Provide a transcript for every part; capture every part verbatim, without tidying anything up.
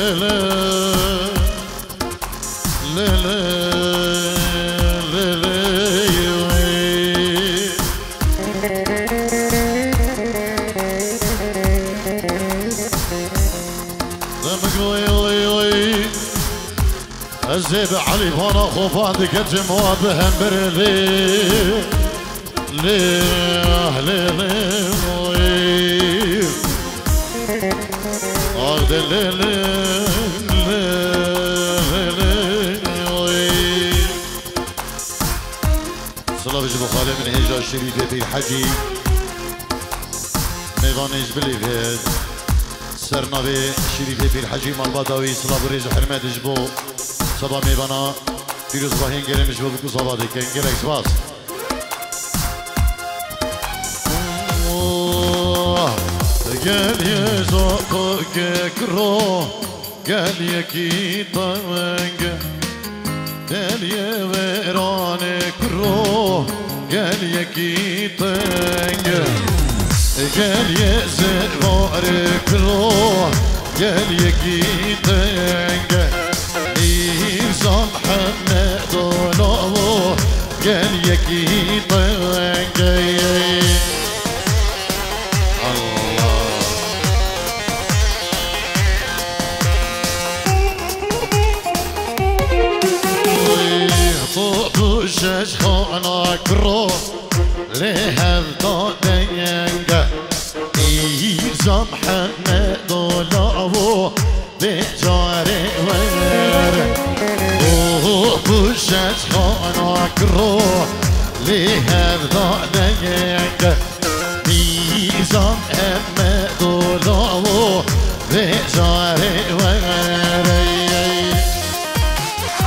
Lê, lê, lê, lê, lê, wê. Demik wê, wê, wê. Ez ê bi Elîfana xwe van diketim wa bi hember lê. Lê, ah, lê, lê, oy. Ah, de, lê, lê, lê, lê, lê, oy. Silav ji bo xalê min hêja Şerîfê Pîr Hecî. Mêvanê ji bilî vê ser navê Şerîfê Pîr Hecî malbata wî silav û rêz û hurmet ji bo seba mêvana pîroz Bahên Gerem ji bo ku seba dikin. Gelek spas. Oh, gel ye zoko kekro, gel yekî teng. Gel ye vêranê kuro, gel yekî teng. Gel ye zevarê kuro, gel yekî teng. Mîrza Mihemedo lawo, gel yekî teng. Allah. Top û şeş xana kuro lê hevda denge. Mîrza Mihemedo lawo, vê carê were. Top û şeş xana kuro lê hevda denge. Mîrza Mihemedo lawo, vê carê were.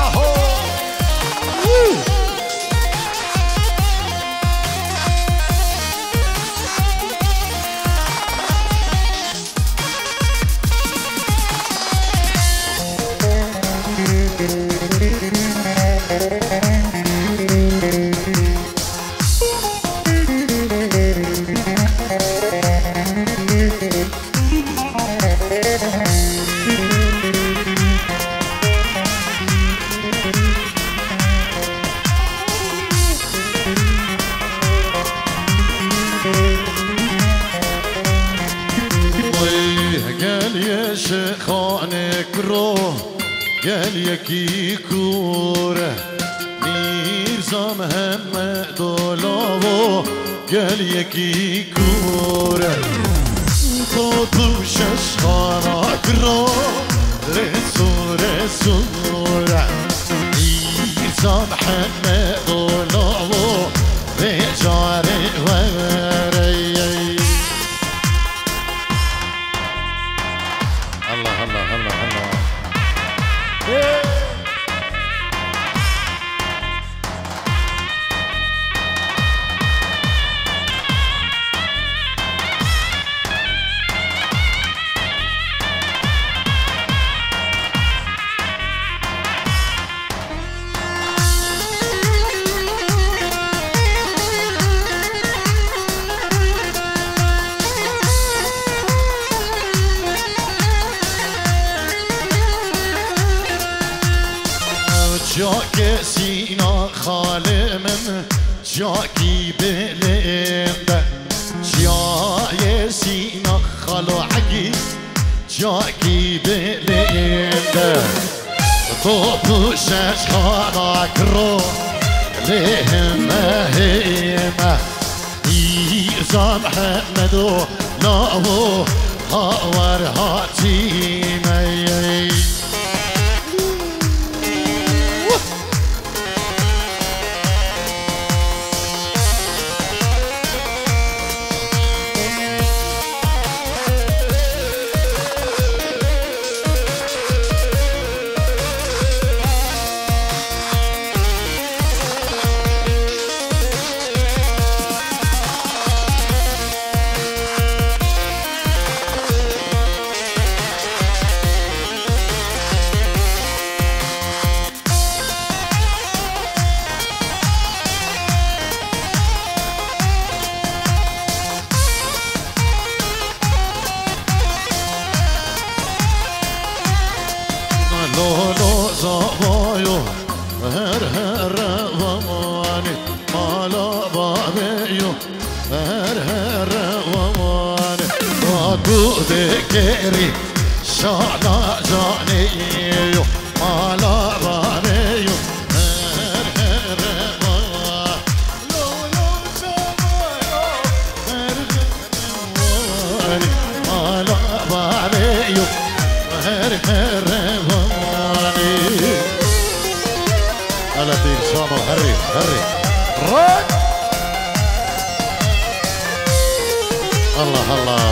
Aho! Woo! Gel ye şexanê kuro, gel yekî kûr e. Mîrza Mihemedo lawo, gel yekî kûr e. Top û şeş xana kuro, lê sûre sûre. Mîrza Mihemedo lawo, vê carê were. Allah, Allah, Allah, Allah. Çiyakê sîna xalê min, çiyakî bilind e. Çiyayê sîna xalo Egî, çiyakî bilind e. Top û şeş xana kuro, lê hime hime. Mîrza Mihemedo lawo, hawer hatîme. Lolo zavayo, her her vanê, mala baveyo, her her vanê. Vaku bekerî, şala caneyo, mala baveyo, her her vanê. Lolo zavayo, her her Mala baveyo, her her vanê. Ala pîr Şamo, herî, herî. Rak! Allah, Allah.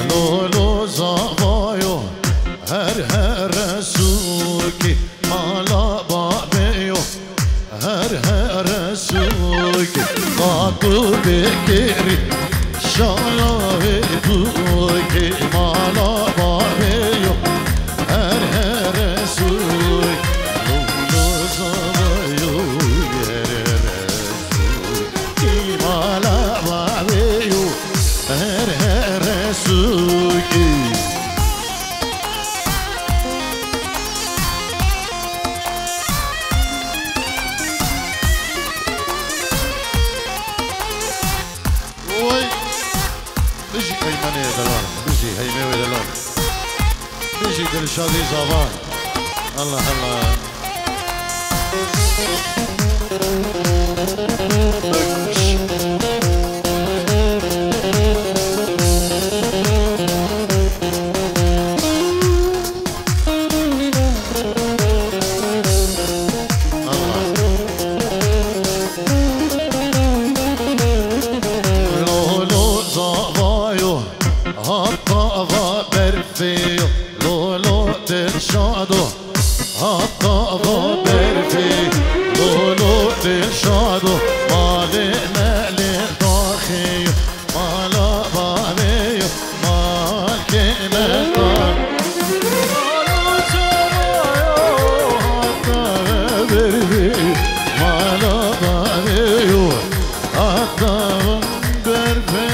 Lolo zavayo, her her sukî, mala babeyo, her her sukî, vaku bekerî, şala ve dukî, mala babeyo, her her sukî, lolo zavayo, her her sukî, mala babeyo, her her sukî. Oy! Bijî Heymenê delal, bijî Heymê wê delal. Bijî Dilşadî Zava. Allah Allah. Lolo zavayo, hatta va berfeyo, lolo Dilşado, hatta va berfê, lolo Dilşado, malê melê daxê, mala bavê, malkê me da. Hatta va berfê, mala bavê, hatta va berfê.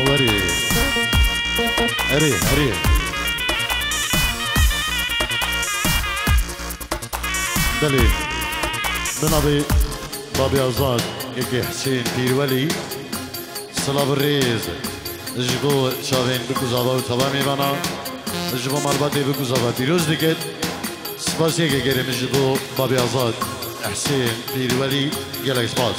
Werî. Erê, erê. Belê. Bi navê Babê Azad, yekê Husên Pîrwelî. Silav û rêz ji bo çavên bikuzava û tava mêvana, ji bo malbatê bikuzava pîroz diket. Spasiyeke gerê min ji bo Babê Azad, Husên Pîrwelî, gelek spas.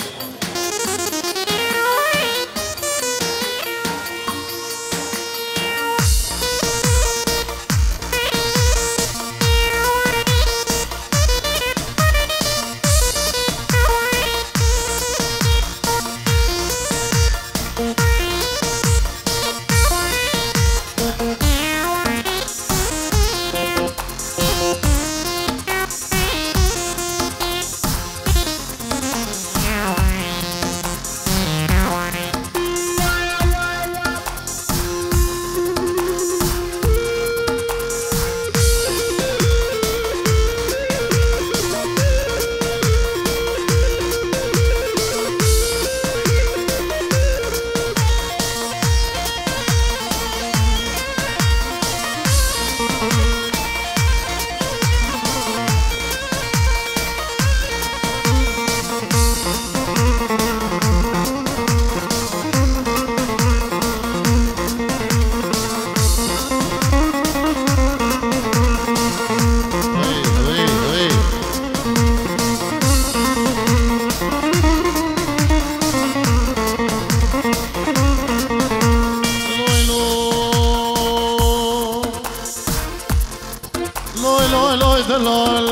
Loy, loy, loy, delal.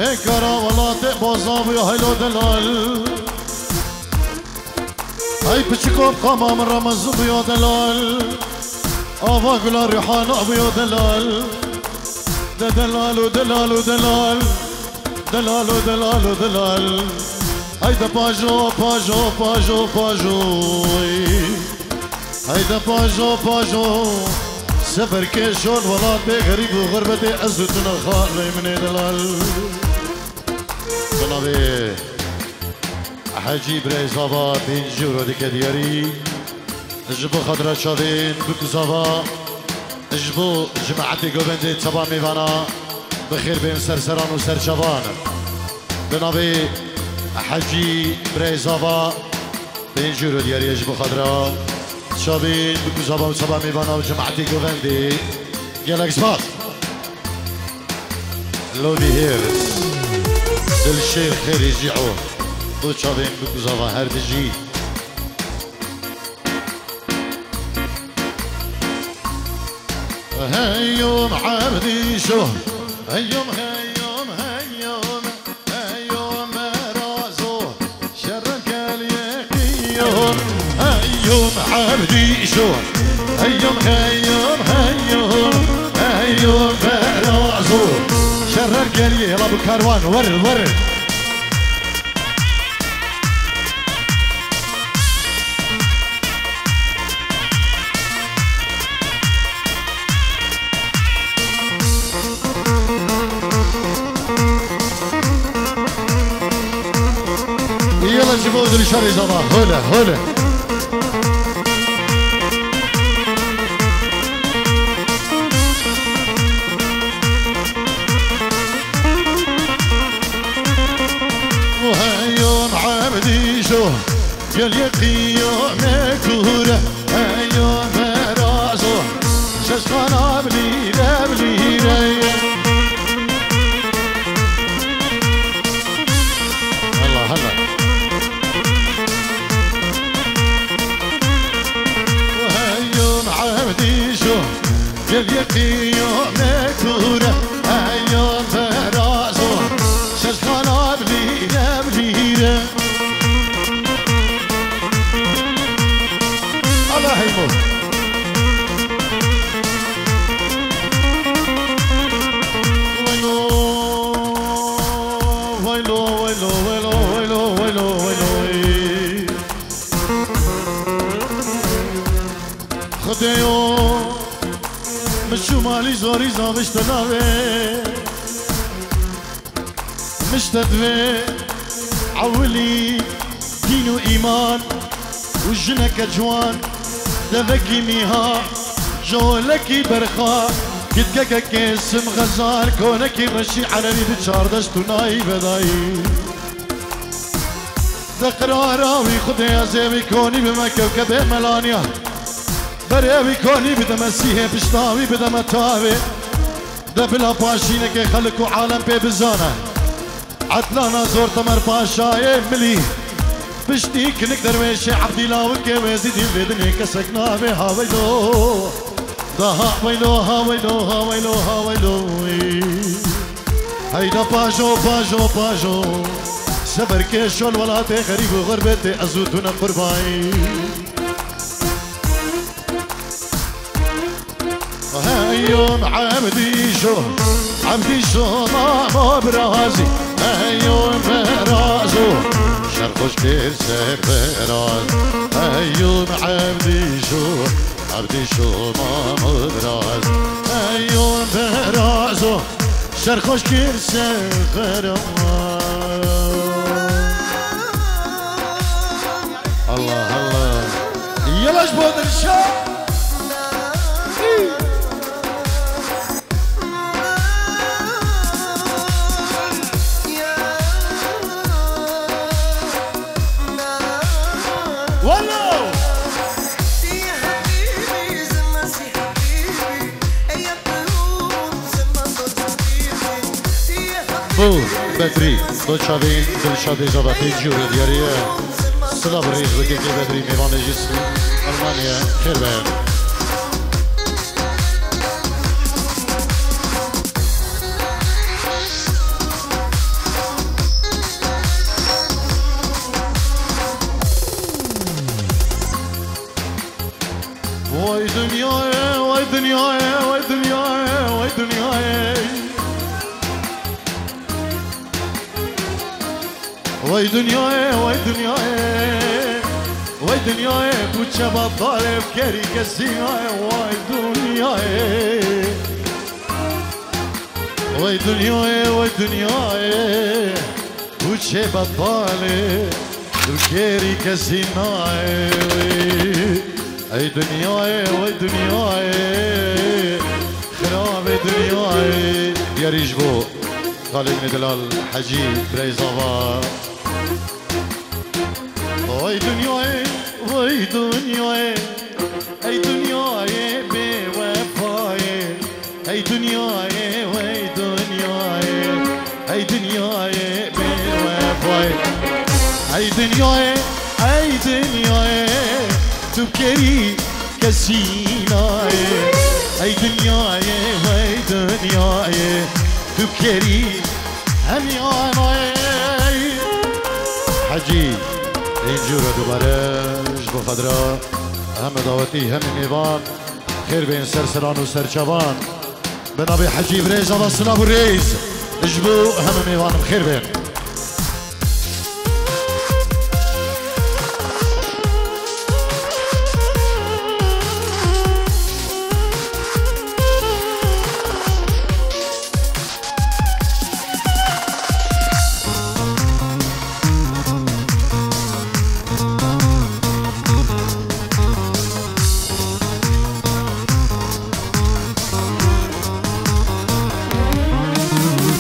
Ê kara welatê boza bûyo heylo delal. Hey piçiko qama min remez bûyo delal. Ava gula rihana bûyo delal. De delal û delal û delal. Delal û delal û delal. Haydi pajo, pajo, pajo, pajo. Haydi pajo, pajo. Seferkêşon welatê xerîb û xurbetê, ez û tu ne xalê min ê delal. Bi navê Hecî Birêz Ava pêncî euro dike diyarî. Ji bo xatira çavên Bikûz Ava, ji bo cimaetê govendê çava mêvana, bi xêr bên serseran û serçavan. Bi navê Hecî Birêz Ava, pêncî euro diyarî ye ji bo xatira çavên Bikûz Ava û çava mêvana û cimaetê govendê. Gelek spas. Lodî Hêrs, Dilşêr Xêrî Cîho, bo çavên Bikûz Ava her dijî. Heyom Ebdîşo, heyom, heyom, heyom, heyom Berazo, şeref geliyê qiyom, heyom Ebdîşo, heyom, heyom, heyom, heyom Berazo, şeref geliyê, yala bi karwan, wer, wer. Yala ji bo Dilşad Rêzava, hole, hole. Heyom Ebdîşo. Gel ye qiyame kure, heyo merazo, şeşxana bilîre bilîre. Allah Allah. Heyo Ebdîşo. Gel ye qiyame kure, heyo merazo, şeşxana bilîre bilîre. Allah heymo. Waylo, waylo, waylo, waylo, waylo, waylo, waylo. Xwedêyo, min şûmalî zorî zavişte navê. Mişte divê ewilî dîn û îman û jineke ciwan, devekî mîha, jolekî berxa, kitkekekê sim xezal, konekî reşî erebî bi çardeş tunayî vedayî. De qirara wî Xwedê ez ê wî konî bime kewkebê melaniya. Berê wî konî bideme sîhê, pişta wî bideme tavê. De bila paşînekê xelk û alem pê bizane. Etlana zor Temer Paşayê milî. Piştî kinik derwêşê Ebdîlawikê wê zî dîl vê dinê kesek navê ha weylo. Da ha weylo, ha weylo, ha weylo, ha weylo. Heyda pajo, pajo, pajo. Seferkê şol welatê xerîb û xurbetê ez û tu ne qurbayî. Heyom Ebdîşo, Ebdîşo mamo birazî. Heyom berazo, şer xweş kir ser beraz. Heyom Ebdîşo, Ebdîşo mamo biraz. Heyom berazo, şer xweş kir ser xera. Allah Allah. Yalaş bodur şah. Walo. Bo Bedrî, bo çavên Dilşadê Zava pêncî euro diyarî ye. Silav rêz bike kê Bedrî, mêvanê jî Almanya. Xêr be. Vay dinyayê, vay dinyayê, vay dinyayê, vay dinyayê. Wey dinyayê, wey dinyayê, wey dinyayê, bûçe betalê, bi kerî kesî nayê, wey dinyayê. Wey dinyayê, wey dinyayê, bûçe betalê, bi kerî kesî nayê. Ey dinyayê, wey dinyayê, xirabê dinyayê. Diyarî ji bo Xalê min ê delal Hecî Birêz Ava. Vay dinyayê, vay dinyayê, ey dinyayê bêwefayê, ey dinyayê, vay dinyayê, ey dinyayê bêwefayê, ey dinyayê, ey dinyayê, tu bi kerî kesî nayê. Ey dinyayê, hey dinyayê, tu bi kerî hemî anayê. Hecî, ê cûre dubare ji bo xedra heme dawetî, heme mêvan, xêr bên ser seran û ser çavan. Bi navê Hecî Birêz Ava silav û rêz ji bo heme mêvan, bi xêr bên.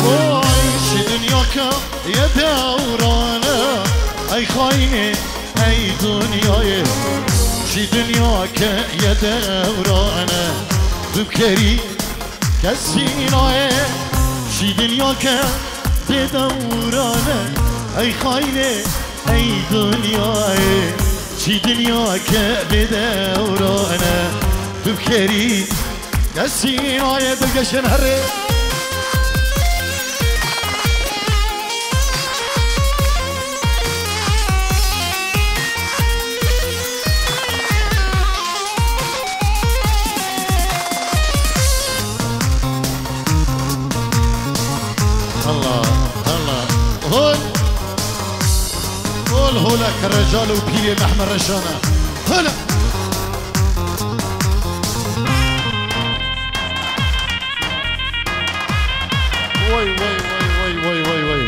Vay, şî dinya ke ye dewrane, ey xayinê, ey dinyayê. Şî dinya ke ye dewrane, tu bi kerî kesî nayê. Şî dinya ke bê dewrane, ey xayinê, ey dinyayê. Şî dinya ke bê dewrane, tu bi kerî kesî nayê. Dilgeşên herê. Allah, Allah. Hol. Hol, hola Kerecal û pîrê Mehmed Reşana. Hola. Vay, vay, vay, vay, vay, vay, vay.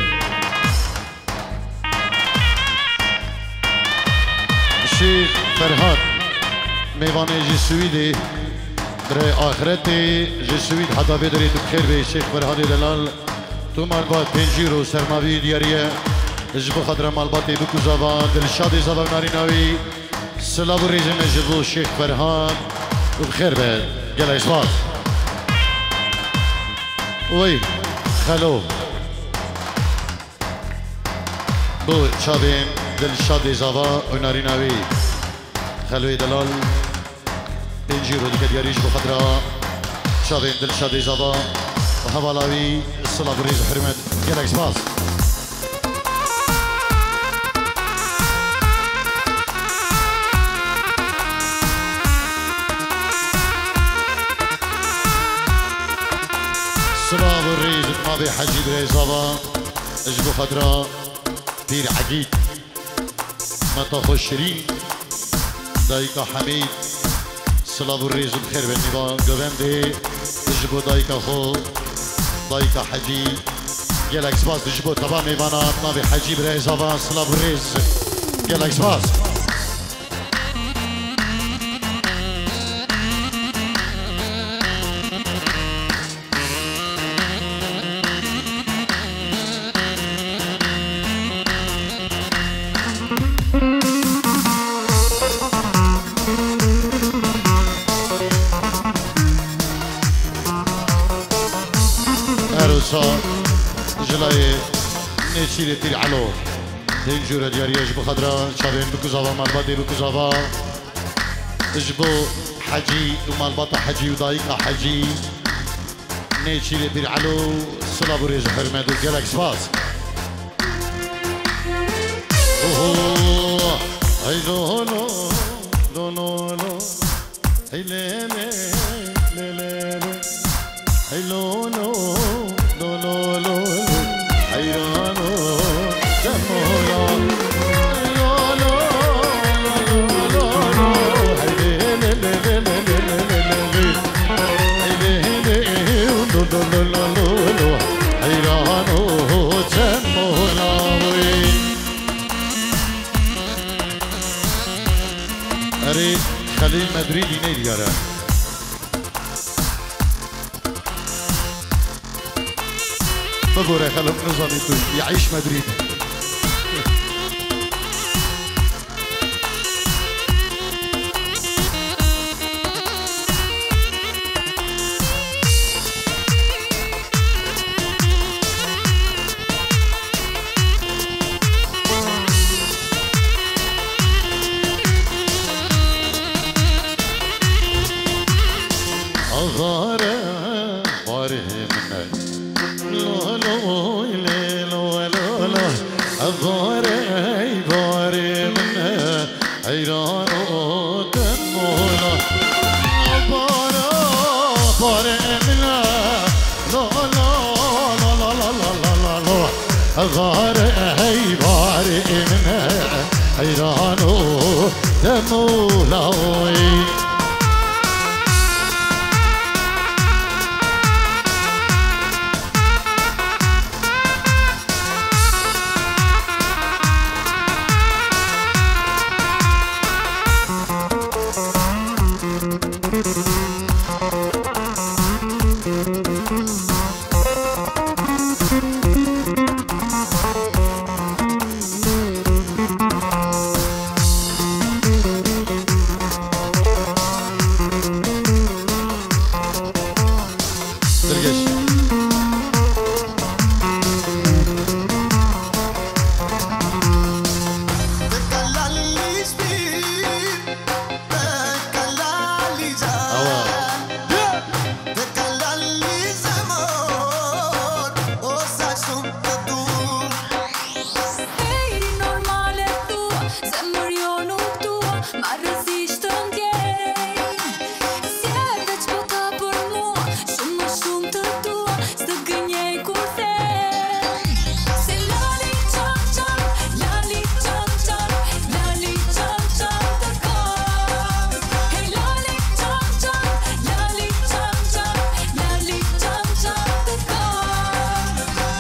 Şêx Ferhad, mêvanê ji Swîdê, birê axretê, ji Swîd heta vê derê tu bi xêr bê, Şêx Ferhadê delal, tu malbat pêncî ro sermavî diyariye, ji bo xatira malbatê Bikû Zava, Dilşadê Zava û narîna wî, silav û rêzê me ji bo Şêx Ferhad û bi xêr be, gelek spas. Oy, Xelo. Bo çavên Dilşadê Zava û narîna wî, Xelwê delal, pêncî ro dike diyarî ji bo xatira çavên Dilşadê Zava û hevala wî, silav û rêz û hurmet, gelek spas. Silav û rêz bi navê Hecî Birêz Zava. Ji bo xatira Pîr Egîd, Meta xwe Şirîn, dayika Hemîd, silav û rêz û bi xêr ve nîva govendê, ji bo dayika xwe, dayika Hecî, gelek spas ji bo teva mêvana, navê Hecî Birêz Ava, silav û rêz, gelek spas. Erosa ji layê Nêçîrê Pîr Elo. Tên cûre diyariye ji bo xatira çavên Bikû Zava, malbatê Bikû Zava. Ji bo Hecî û malbata Hecî û dayika Hecî. Nêçîrê Pîr Elo, silav û rêz û hurmet û gelek spas. Oho, hey lo lo, lo lo lo, hey le le, le le le, hey lo lo, lo lo lo, hey ra lo, demo lo. Xelîl Medrîdî neydigar e. Bibore xelok nizanî tu, yî îş Medrîd. Axare barê min e. Lo, lo, lê, lo, lo, lo. Axare barê min e. Heyran û demola. Bara, barê min e. La, la, la. Xare hey barê min e, heyran û demola oy.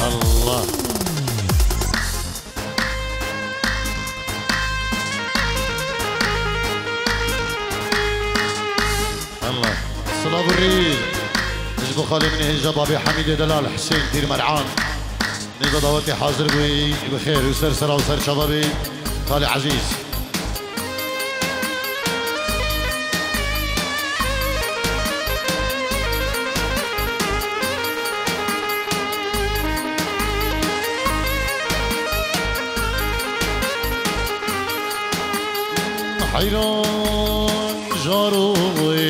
Allah. Allah. Silav û rîz. Ji bo xalê min ê hêja babê Hemîdê delal Husên Pîr Mer'an. Nêza dawetê hazir bûyî, bi xêr û ser sera û ser çava bî, xalê ezîz. Heyran jaro wê.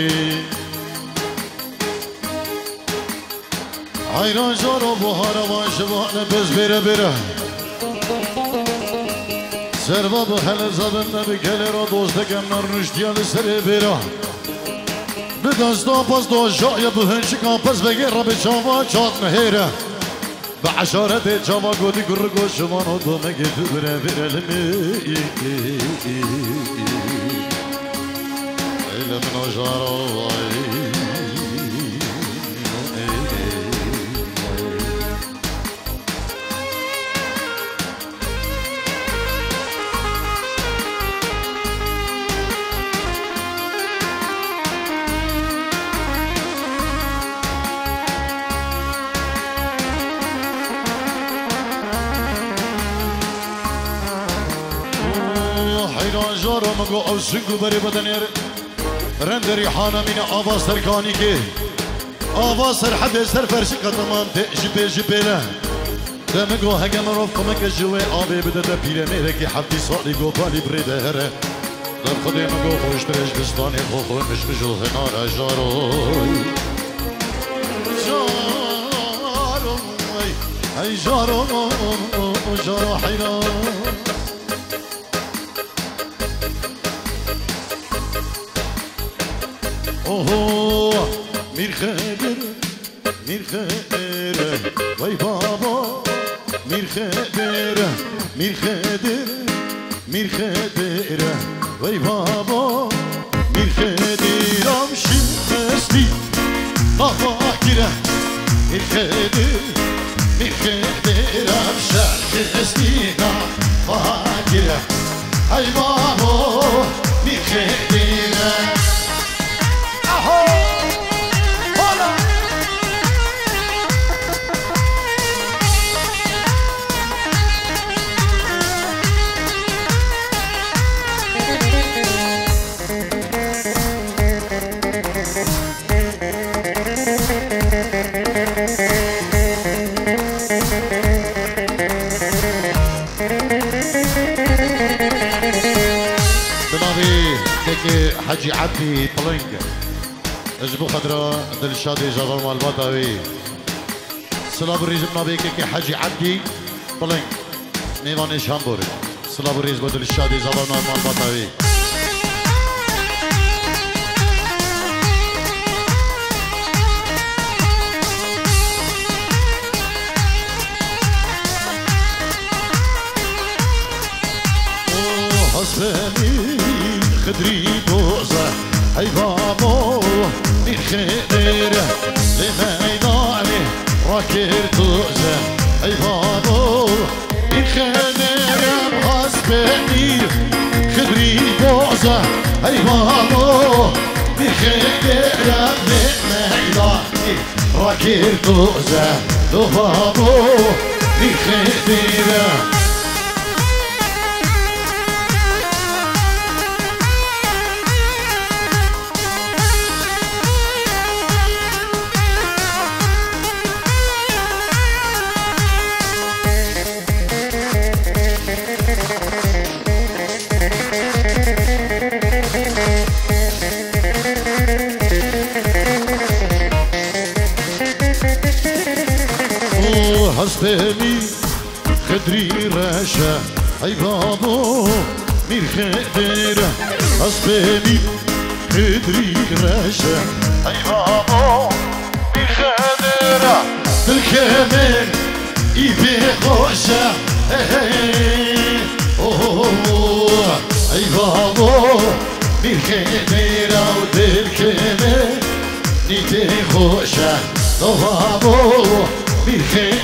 Heyran jaro buhara van ji van bez bêre bêre. Serva bi hele zebin me bi gelê ra dostek em nar nuştiya li serê bêra. Bi desta pez do jaya bi hincika pez vegê re bi çava çat mihêre. Bi eşaretê çava gotî gurriko şivan û domegê tu bire bire li min. Ey li min o jaro vay. Heyran jaro min got ew sing û berê bidenêr. Rende rîhana mîne ava ser kanîkê. Ava serhedê ser ferşika temam tê ji pê ji pêle. De min got heke mirov qimike ji wê avê bide te pîremêrekî heftî salî gopalî bi rê de here. De Xwedê min got xweştir e ji distanê xwe xwe min ji mijûl hinare jaro. Jaro, ey, ey jaro, jaro heyran. Oho, Mîr Xedir, Mîr Xedir, vey babo, Mîr Xedir, Mîr Xedir, Mîr Xedir, vey babo, Mîr Xedir, am şi estî. Baba gire, Mîr Xedir, Mîr Xedir, em şerxi estîna. Baba gire, hey babo, Mîr Xedir, Bi navê kekê Hecî Ebdî Piling. Ji bo xetra Dilşadê Cavan malbata wê. Silav û rêz bi navê kekê Hecî Ebdî Piling. Mêvanê ji Hamburg. Silav û rêz bo Dilşadê Cavan malbata wê. Hespê mîr Xidrî doze, hey babo, mîr Xidêr, lê meydanê rakir doze, hey babo, mîr Xidêr, hespê mîr Xidrî doze, hey babo, mîr Xidêr, lê meydanê rakir doze, do babo, mîr Xidêr. Hespê mîr Xidrî reşe, hey babo, mîr Xidêr. Hespê mîr Xidrî reşe, hey babo, mîr Xidêr. Dilkê min î pê xweş e, hey, hey, oh, oh, oh. Hey babo, mîr Xidêr û dilkê min î pê xweş e. Oh babo, mîr Xidêr.